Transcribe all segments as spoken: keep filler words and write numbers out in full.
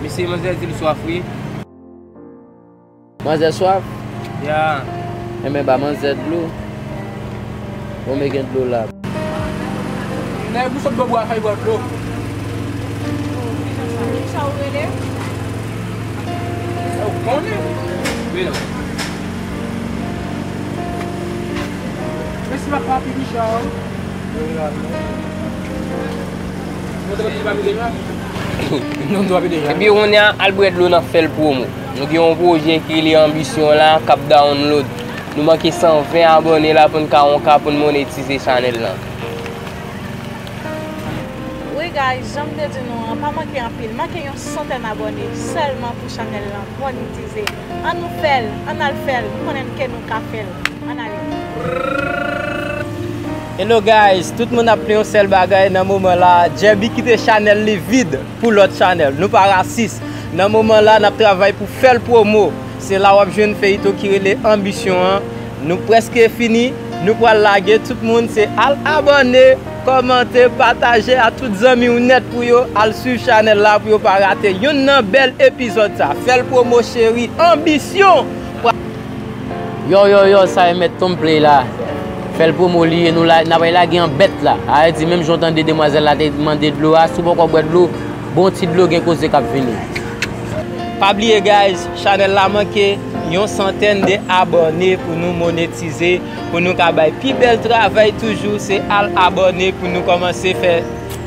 Mesye, manzè di l swaf wi. Manzè swaf? Ya. Enben ba manzè dlo. Bon, men gen dlo la. Nèg ou sot bò bwa fè bò dlo. Sa ou rele? Ou konnen? Wi non. Mèsi papa pi Michel. Epi kounye a al bwè dlo nan fè l pwomo. Nou gen yon pwojè ki rele Anbisyon la k ap download. Nou manke san ven abòne la pou n ka yon ka pou n monetize chanèl lan. Wi guys, jan m te di nou an, pa manke anpil, manke yon santèn abòne sèlman pou chanèl lan monetize. Ann nou fè l, ann al fè l, m konnen ke nou ka fè l. Ann ale. Hello guys, tout moun ap plen yon sèl bagay nan moman la. Jerby kite chanèl li vid pou lòt chanèl. Nou pa rasis. Nan moman la, n ap travay pou fè l pwomo. Se la w ap jwenn feyton ki rele Anbisyon an. Nou prèske fini. Nou pral lage tout moun. Se al abòne, kòmante, pataje a tout zanmi w nèt pou yo al swiv chanèl la pou yo pa rate youn nan bèl epizòd sa. Fè l pwomo cheri. Anbisyon! Yo, yo, yo, sa e mèt Tom Play la. Fè l pwomo li ye, nou la, n ap lage an bèt la. Ayiti, menm jan w tande demwazèl la te mande dlo a, si w poko bwè dlo, bon ti dlo gen koze k ap vini. Pa bliye guys, chanèl la manke yon santèn de abòne pou nou monetize, pou nou ka bay pi bèl travay toujou, se al abòne pou nou kòmanse fè,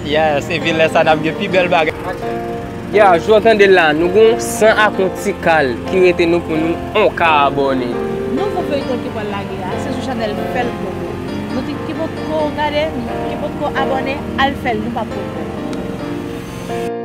yeah, se vilè sa n ap gen pi bèl bagay. Ya, jan w tande l la, nou gon san ak yon ti kal ki rete nou pou nou on ka abòne. Nouvo feyton ki pral lage a, se sou chanèl Fè l Pwomo. Nou ki, ki potko gade, ki potko abòne, al fè l, nou p ap regrèt.